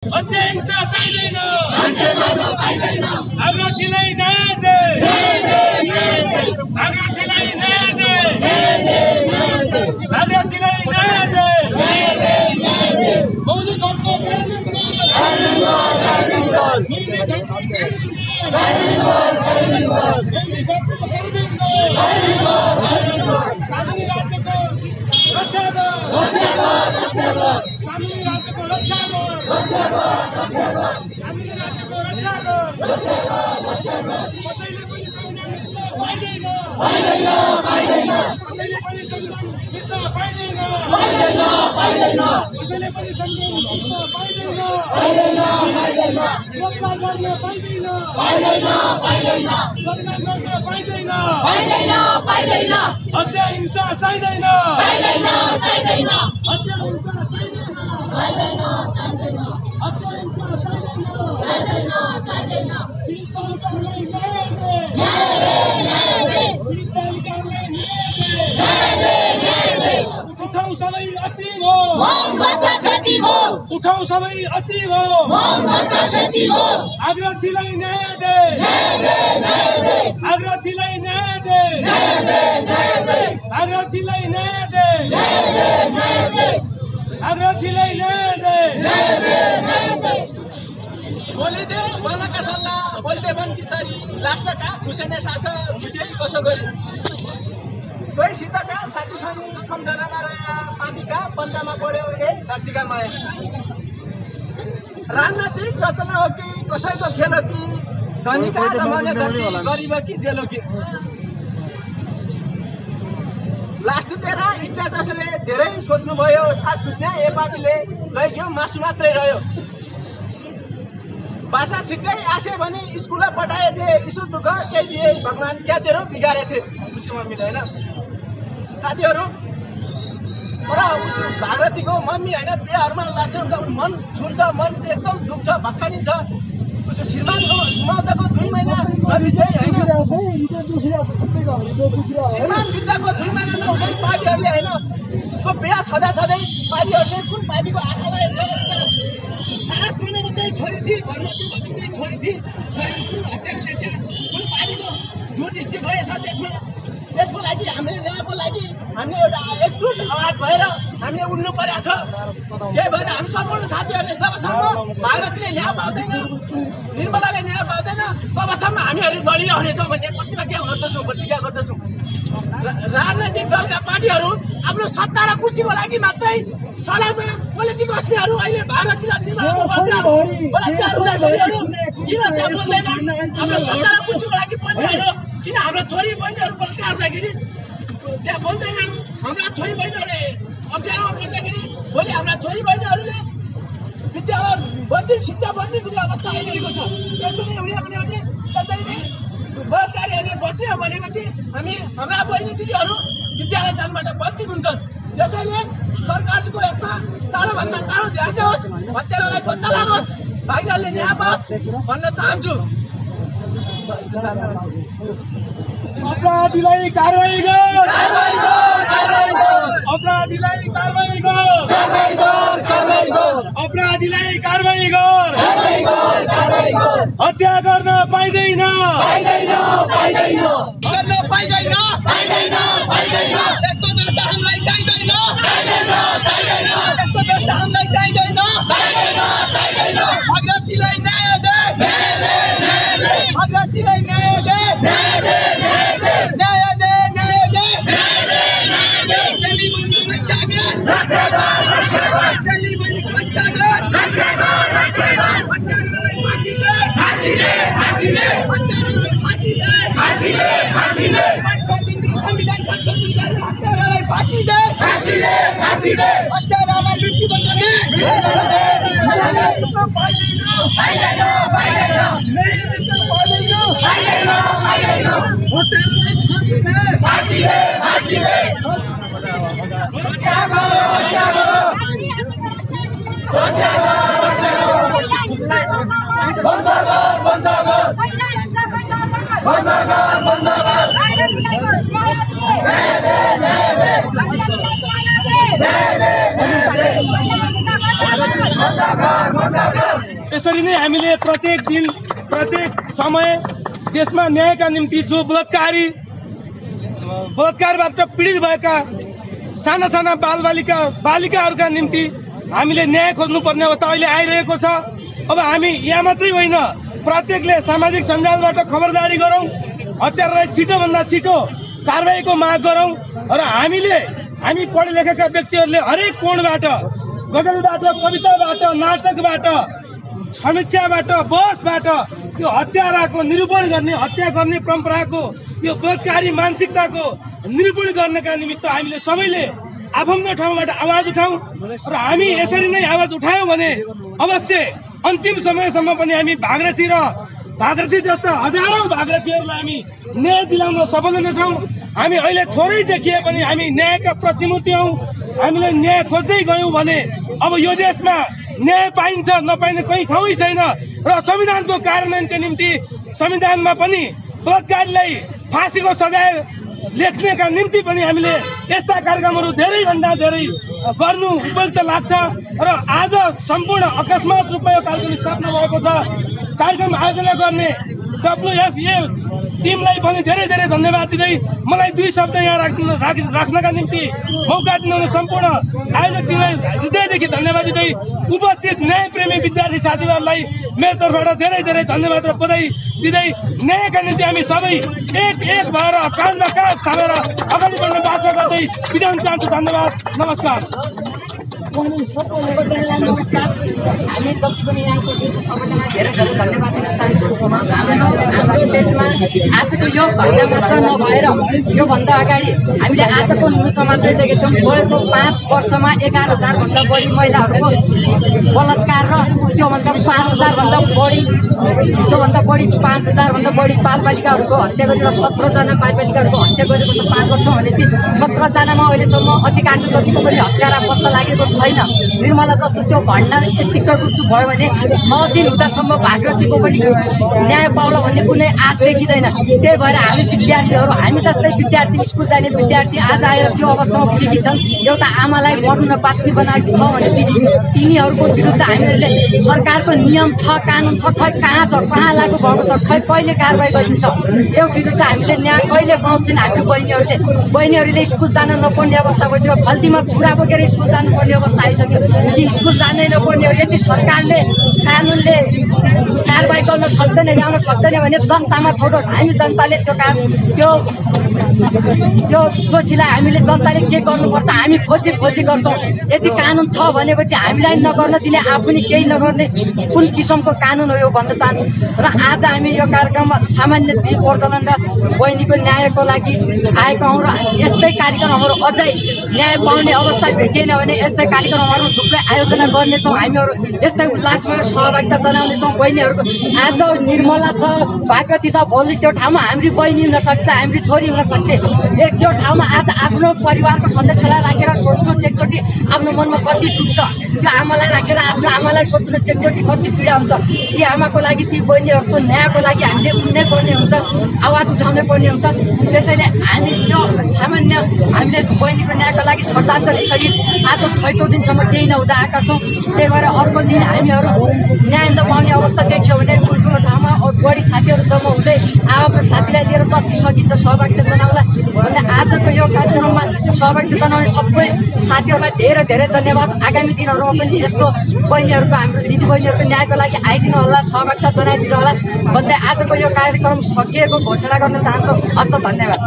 अहिंसा चाहिँदैन, आग्रहलाई न्याय दे, आग्रहलाई न्याय दे, आग्रहलाई न्याय दे, मौलिक हकको कार्यान्वयन गर, मौलिक हकको कार्यान्वयन गर, मौलिक हकको कार्यान्वयन गर, कानुनी राज्यको रक्षा गर, कानुनी राज्यको रक्षा गर, कानुनी राज्यको रक्षा गर, कसैले पनि संविधान पाइदैन, कसैले पनि संविधान जित्न पाइदैन, कसैले पनि संविधान जित्न पाइदैन, लोकपाल गर्न पाइदैन, संविधान गर्न पाइदैन, हत्या हिंसा चाहिँदैन, हत्या हिंसा चाहिँदैन, पीडितहरूलाई न्याय दे, उठाऊ सबै अति हो, उठाऊ सबै अति हो, आग्रहलाई न्याय दे, आग्रहलाई न्याय दे, आग्रहलाई न्याय दे, आग्रहलाई न्याय दे, बोलिदे बोलका सल्लाह बोलते बन किचारी लास्ट का खुशने सासा खुशी कसो गरी कोही सीताका साथीसँग सम्झना माया पापीका पन्जामा पढ्यो ए धरतीका माया राजनीतिक रचना हो कि कसैको खेल हो कि धनीका रमाउने धरती गरिब कि जेलो कि लास्ट तेरा स्ट्याटसले धेरै सोच्नुभयो सास खुस्ने ए पापीले लैग्यो मासु मात्रै रह्यो भाषा छिट्टै आसे भने स्कुल पठाए थिए इसु दुःख केही दिए भगवान क्या तेरो बिगारे थिए खुसीमा मिले होइन साथीहरू तर उसको भागवतीको मम्मी होइन बिहारमा लास्ट मन छुन्छ मन एकदम दुख्छ भक्कानिन्छ उसको श्रीमान घुमाउँदाको 2 महिना नबित्दै होइन श्रीमान बित्दाको 2 महिना नहुँदै पापीहरूले होइन उसको बिहा छँदै पापीहरूले कुन पापीको आँखालाई सास लिने मात्रै छोडिदिए घरमा त्यो मात्रै छोडिदिए कुन हत्याले त्यहाँ कुन पानीको दुर्दृष्टि भएछ त्यसको लागि हामीले न्यायको लागि हामीले एउटा एकजुट आवाज भएर हामीले उड्नु परेको छ त्यही भएर हामी सम्पूर्ण साथीहरूले जबसम्म भारतले न्याय पाउँदैन निर्मलाले न्याय पाउँदैन तबसम्म हामीहरू लडिरहनेछौँ भन्ने प्रतिज्ञा गर्दछौँ राजनैतिक दलका पार्टीहरू आफ्नो सत्ता र कुर्सीको लागि मात्रै सडकमा पोलिटिक अस्नेहरू अहिले भारततिर किन त्यहाँ बोल्दैन हाम्रो सत्ता र कुर्सीको लागि बोल्नेहरू किन हाम्रो छोरी बहिनीहरू बलात्कार हुँदाखेरि त्यहाँ बोल्दैनन् हाम्रा छोरी बहिनीहरू अप्ठ्यारोमा पर्दाखेरि भोलि हाम्रा छोरी बहिनीहरूले विद्यालय बन्दी शिक्षा बन्दी हुने अवस्था आइरहेको छ त्यसो नै हुने भने त्यसरी नै बलात्कारीहरूले बस्यो भनेपछि हामी हाम्रा बहिनी दिदीहरू विद्यालय जानबाट वञ्चित हुन्छन् त्यसैले सरकारको यसमा चाँडोभन्दा चाँडो ध्यान दियोस् हत्यारालाई पत्ता लागोस् भाइहरूले न्याय पाओस् भन्न चाहन्छु अपराधीलाई कारबाही गर, अपराधीलाई कारबाही गर, अपराधीलाई कारबाही गर, हत्या गर्न पाइँदैन, गर्न पाइँदैन, यस्तो व्यवस्था हामीलाई चाहिँदैन, यस्तो व्यवस्था हामीलाई चाहिँदैन, अग्रतीलाई न्याय दे, अग्रतीलाई न्याय दे, संविधान संशोधन गरेर हत्यारालाई फाँसी दे, हत्यारालाई मृत्युदण्ड दे, बंद कर यसरी नै हामीले प्रत्येक दिन प्रत्येक समय देशमा न्यायका निम्ति जो बलात्कारबाट पीडित भएका साना साना बालिकाहरूका निम्ति हामीले न्याय खोज्नुपर्ने अवस्था अहिले आइरहेको छ। अब हामी यहाँ मात्रै होइन, प्रत्येकले सामाजिक सञ्जालबाट खबरदारी गरौँ, हत्यारालाई छिटोभन्दा छिटो कारबाहीको माग गरौँ र हामी पढे लेखेका व्यक्तिहरूले हरेक कोणबाट, गजलबाट, कविताबाट, नाटकबाट, समीक्षाबाट, बहसबाट यो हत्याराको निरूपण गर्ने, हत्या गर्ने परम्पराको, यो बलात्कारी मानसिकताको निरूपण गर्नका निमित्त हामीले सबैले आफ्नो ठाउँबाट आवाज उठाउँ र हामी यसरी नै आवाज उठायौँ भने अवश्य अन्तिम समयसम्म पनि हामी भागरथी जस्ता हजारौं भागरथीहरूलाई हामी न्याय दिलाउन सफल हुनेछौँ। हामी अहिले थोरै देखिए पनि हामी न्यायका प्रतिमूर्ति हौँ। हामीले न्याय खोज्दै गयौँ भने अब यो देशमा न्याय पाइन्छ, नपाइने कहीँ ठाउँै छैन र संविधानको कार्यान्वयनका निम्ति संविधानमा पनि बलात्कारीलाई फाँसीको सजाय लेख्नेका निम्ति पनि हामीले यस्ता कार्यक्रमहरू धेरैभन्दा धेरै गर्नु उपयुक्त लाग्छ र आज सम्पूर्ण अकस्मात रूपमा यो कार्यक्रम स्थापना भएको छ। कार्यक्रम आयोजना गर्ने WFA टिमलाई पनि धेरै धेरै धन्यवाद दिँदै मलाई 2 शब्द यहाँ राख्नका निम्ति मौका दिनुहुने सम्पूर्ण आयोजक टिमलाई हृदयदेखि धन्यवाद दिँदै उपस्थित न्यायप्रेमी विद्यार्थी साथीहरूलाई मेरो तर्फबाट धेरै धेरै धन्यवाद र बधाई दिँदै न्यायका निम्ति हामी सबै एक भएर काँधमा काँध थामेर अगाडि बढ्ने बाचा गर्दै बिदा हुन चाहन्छु। धन्यवाद, नमस्कार। सबैजनालाई नमस्कार। हामी जति पनि यहाँ उपस्थित छौँ सबैजनालाई धेरै धेरै धन्यवाद दिन चाहन्छु। हाम्रो देशमा आजको यो घटना मात्र नभएर योभन्दा अगाडि हामीले आजको न्युजमा मात्रै देखेको थियौँ। गएको 5 वर्षमा 11,000 भन्दा बढी महिलाहरूको बलात्कार र त्योभन्दा 5,000 भन्दा बढी बालबालिकाहरूको हत्या गरेर 17 जना बालबालिकाहरूको हत्या गरेको छ 5 वर्ष भनेपछि 17 जनामा अहिलेसम्म अधिकांश जतिको पनि हत्यारा पत्ता लागेको छैन। निर्मला जस्तो त्यो घटना यतिकै गुच्छु भयो भने 6 दिन हुँदासम्म भागरथीको पनि न्याय पाउला भन्ने कुनै आश देखिँदैन। त्यही भएर हामी विद्यार्थीहरू, हामी जस्तै विद्यार्थी, स्कुल जाने विद्यार्थी आज आएर त्यो अवस्थामा पुगेकी छन्। एउटा आमालाई मर्नु नपात्नी बनाएको छ भनेपछि तिनीहरूको विरुद्ध हामीहरूले सरकारको नियम छ, कानुन छ, खै कहाँ छ, कहाँ लागू भएको छ, खै कहिले कारबाही गरिन्छ, यो विरुद्ध हामीले न्याय कहिले पाउँछौँ। हाम्रो बहिनीहरूले स्कुल जान नपर्ने अवस्था भइसक्यो। खल्तीमा छुरा बोकेर स्कुल जानुपर्ने अवस्था आइसक्यो कि स्कुल जानै नपर्ने हो। यदि सरकारले कानुनले कारबाही गर्न सक्दैन, ल्याउन सक्दैन भने जनतामा छोडोस्। हामी जनताले त्यो दोषीलाई हामीले जनताले के गर्नुपर्छ हामी खोजी गर्छौँ। यदि कानुन छ भनेपछि हामीलाई नगर्न दिने, आफू नि केही नगर्ने कुन किसिमको कानुन हो यो भन्न चाहन्छु। र आज हामी यो कार्यक्रममा सामान्य दीप प्रज्वलन र बहिनीको न्यायको लागि आएका हौँ र यस्तै कार्यक्रमहरू अझै न्याय पाउने अवस्था भेटिएन भने यस्तै कार्यक्रमहरू थुप्रै आयोजना गर्नेछौँ। हामीहरू यस्तै उल्लासमा सहभागिता जनाउनेछौँ। बहिनीहरूको आज निर्मला छ, भागरथी छ, भोलि त्यो ठाउँमा हाम्री बहिनी हुनसक्छ, हाम्री छोरी हुनसक्छ। त्यो ठाउँमा आज आफ्नो परिवारको सदस्यलाई राखेर सोच्नुहोस् एकचोटि आफ्नो मनमा कति दुख्छ। त्यो आमालाई राखेर आफ्नो आमालाई सोच्नुहोस् एकचोटि कति पीडा हुन्छ। ती आमाको लागि, ती बहिनीहरूको न्यायको लागि हामीले उठ्नै पर्ने हुन्छ, आवाज उठाउनै पर्ने हुन्छ। त्यसैले हामी यो सामान्य हामीले बहिनीको न्यायको लागि श्रद्धाञ्जली सहित आज 6औं दिनसम्म केही नहुँदा आएका छौँ। त्यही भएर अर्को दिन हामीहरू न्याय नपाउने अवस्था देखियो भने ठुल्ठुलो ठाउँमा बढी साथीहरू जम्मा हुँदै आफ्नो साथीलाई लिएर जति सकिन्छ सहभागिता जनाउला भन्दा आजको यो कार्यक्रममा सहभागिता जनाउने सबै साथीहरूलाई धेरै धेरै धन्यवाद। आगामी दिनहरूमा पनि यस्तो बहिनीहरूको, हाम्रो दिदीबहिनीहरूको न्यायको लागि आइदिनु होला, सहभागिता जनाइदिनु होला भन्दै आजको यो कार्यक्रम सकिएको घोषणा गर्न चाहन्छु। हस्त धन्यवाद।